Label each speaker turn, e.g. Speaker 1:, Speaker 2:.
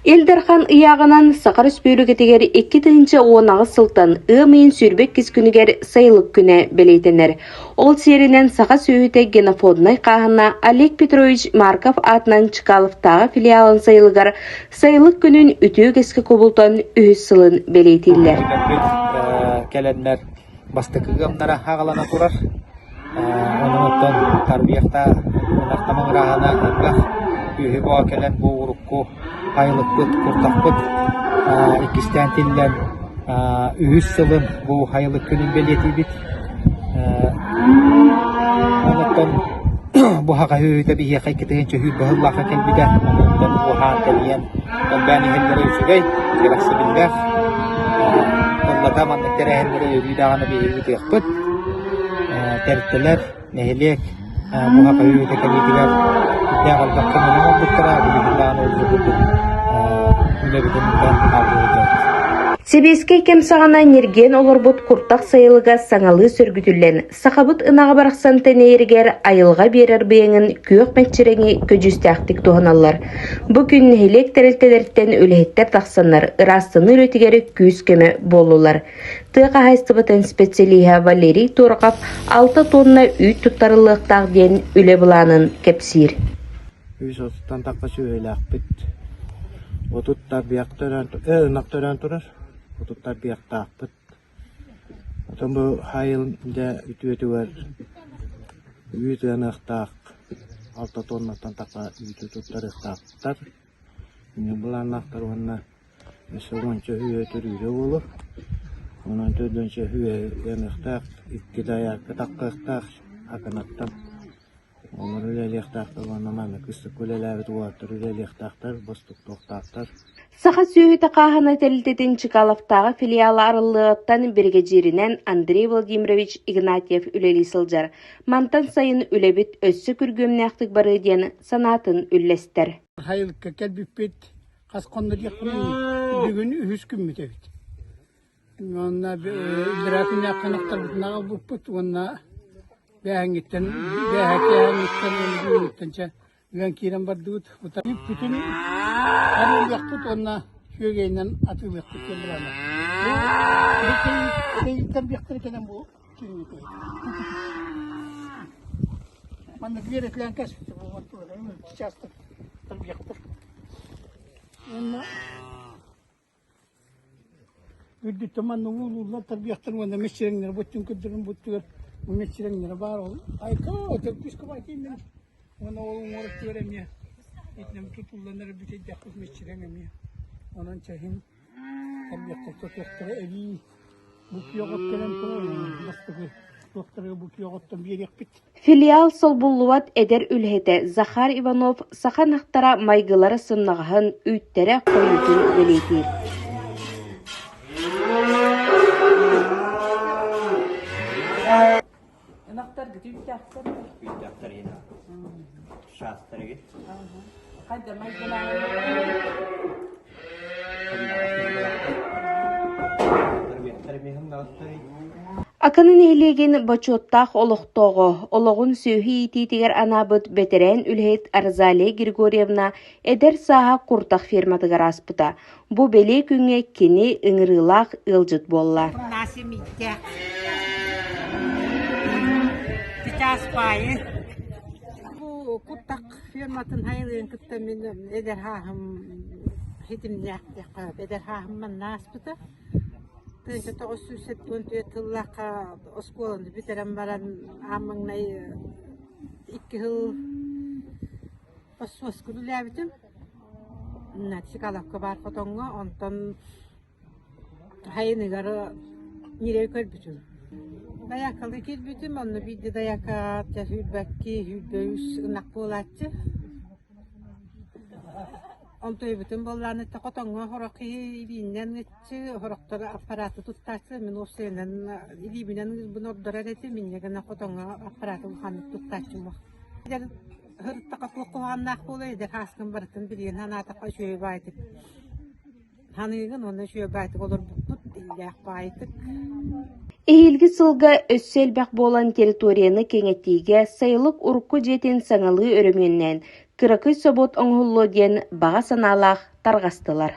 Speaker 1: Ил Дархан ыйааҕынан Саха Өрөспүүбүлүкэтигэр 2018 сылтан ыам ыйын 22 күнүгэр Сайылык күнэ бэлиэтэнэр. Ол сиэринэн саха сүөһүтэ генофонднай хааһына Олег Петрович Марков аатынан Чкаловтааҕы филиалын сайылыгар Сайылык күнүн үтүө үгэскэ кубулутан үһүс сылын бэлиэтииллэр.
Speaker 2: Кэлэннэр бастакы ыамнара аҕалана турар. Онон оттон тарбыйахта ынах тамаҥырааһына элбэх үөһү боо кэлэн бу урукку айылыкпыт, куртахпыт иккистээн тиллэн үһүс сылын бу айылык күнүн бэлиэтиибит. Онон бу хаха үһүтэ биһиэхэ 2 сүүс сыллаахха кэлбитэ. Онон уһаан тэнийэн элбээн иһэллэрэ үчүгэй, кэрэхсэбиллээх. Тыллата маннык тэрээһиннэри өрүү даҕаны биһиги ыытыахпыт. Тэрилтэлэр, нэһилиэк бу хаха үһүтэ кэлиитигэр үрдээх элбэх көмөнү оҥорбуттара, билигин даҕаны ол курдук үлэбитин ыытан хааллыбыт.
Speaker 1: Сэбиэскэй кэм саҕана ньиргиэн олорбут куртах сайылыга саҥалыы сөргүтүллэн, сахабыт ынаҕа барахсан тэнийэригэр айылҕа биэрэр быйаҥын күөх мэччирэҥи көдьүүстээхтик туһаналлар. Бу күн нэһилиэк тэрилтэлэриттэн үлэһиттэр тахсаннар ыраастаныы үлэтигэр күүс-көмө буоллулар. Тыа хаһаайыстыбатын специалиһа Валерий Торохов 6 тонна үүт туттарыллыахтаах диэн үлэ былаанын кэпсиир.
Speaker 3: Үс отуттан тахса сүөһүлээхпит. 30 тарбыйах төрөөн, э, ынах төрөөн турар. 30 тарбыйахтаахпыт. Оттон бу хайыл дьэ үтүөтүгэр үүт ыаныахтаах 6 тоннаттан тахса үүтү туттарыахтаахтар. Инньэ былааннаахтар уонна өссө уонча үһүө төрүүрэ буолуо. Онон төрдүөнчэ үһүө ыаныахтаах, икки дайаарка таххыахтаах Аканаттан. Олор үлэлиэхтээхтэр уонна манна кыстыкка үлэлээбит уолаттар үлэлиэхтээхтэр, бостуктуохтаахтар.
Speaker 1: Саха сүөһүтэ хааһына тэрилтэтин Чкаловтааҕы филиала арыллыаҕыттан биригэдьииринэн Андрей Владимирович Игнатьев үлэлии сылдьар. Мантан сайын үлэбит өссө күргүөмнээхтик барыа диэн санаатын үллэстэр.
Speaker 4: Хайылыкка кэлбиппит хас хонно диэхпиний бүгүн үһүс күммүт эбит. Уонна иллэрээ күннээх ынахтарбытын аҕалбыппыт уонна бээһэҥҥиттэн бээһэккээһэҥҥиттэн уонна бүгүҥҥүттэн чэ ыан киирэн бардыбыт. Бүтүн арыылыахпыт уонна сүөгэйинэн атыылыахпыт диэн былааннар. Бу кэйиттэр кэлэн бу Манна үөрэтлээн кэспитэ буолан часто тарбыйахтар. Уонна Үрдүттэн манна уулууллар тарбыйахтар уонна мэччирэҥнэрэ буттун көрдөрөн буттугар бу мэччирэҥнэрэ баар ол айка төрдүс кыбаатыймын уонна ол уҥуор өттүгэр эмиэ итинэн тутуллан эрэ бүтэйдэхпит мэччирэҥ эмиэ онон чэһин тарбыйахтар тотуохтара эбии бу күөх от кэлэн турар бастакы туохтарыгар бу күөх оттон биэриэхпит
Speaker 1: Филиал солбуллубат эдэр үлэһитэ Захар Иванов саха ынахтара майгылара сымнаҕаһын, үүттэрэ хойуутун бэлиэтиир.
Speaker 5: Ынахтаргыт үүттээхтэр
Speaker 3: Үүттээхтэр иһин шаастар игит.
Speaker 5: Хайда майгылааҕын
Speaker 1: Акана нэһилиэгин бочуоттаах олохтооҕо, олоҕун сүөһү иитиитигэр анаабыт бэтэрээн үлэһит Розалия Григорьевна эдэр сааһа Куртах ферматыгар ааспыта. Бу бэлиэ күҥҥэ кини ыҥырыылаах ыалдьыт буолла.
Speaker 6: Бу Куртах ферматын хайылыын кытта мин эдэр хааһым ситимнээх диэххэ эдэр хааһым манна ааспыта. 1974 сыллаахха оскуоланы бүтэрэн баран аан маҥнай икки сыл хосуоска үлэлээбитим. Чкаловка баар хотоҥҥо, онтон Сайыныгар ньирэй көрбүтүм. Дайаакалыы киирбитим, онно биирдэ дайаакаҕа чэ сүүрбэкки, 23 ынах буолааччы. Онтуйбутум буоллаҕына хотоҥҥо сорох киһи илииннэн ыытчы, сорохтор аппарааты туттааччы, мин уопсайынан илиибинэн ыырбын ордорор этим, инньэ гынан хотоҥҥо аппарааты улаханнык туттааччым суох. Эдэр сырыттахха туох куһаҕаннаах буолуой, эдэр сааскын барытын билигин санаатахха үчүгэй баайытык Ханыыгын уонна үчүгэйбаайтык олорбуппут, иллээх баайтык.
Speaker 1: Эһиилги сылга өссө элбэх буолан территорияны кэҥэтиигэ сайылык урукку дьиэтин саҥалыы өрөмүөннээн, кыракый собуот оҥоһуллуо диэн баҕа санаалаах тарҕастылар.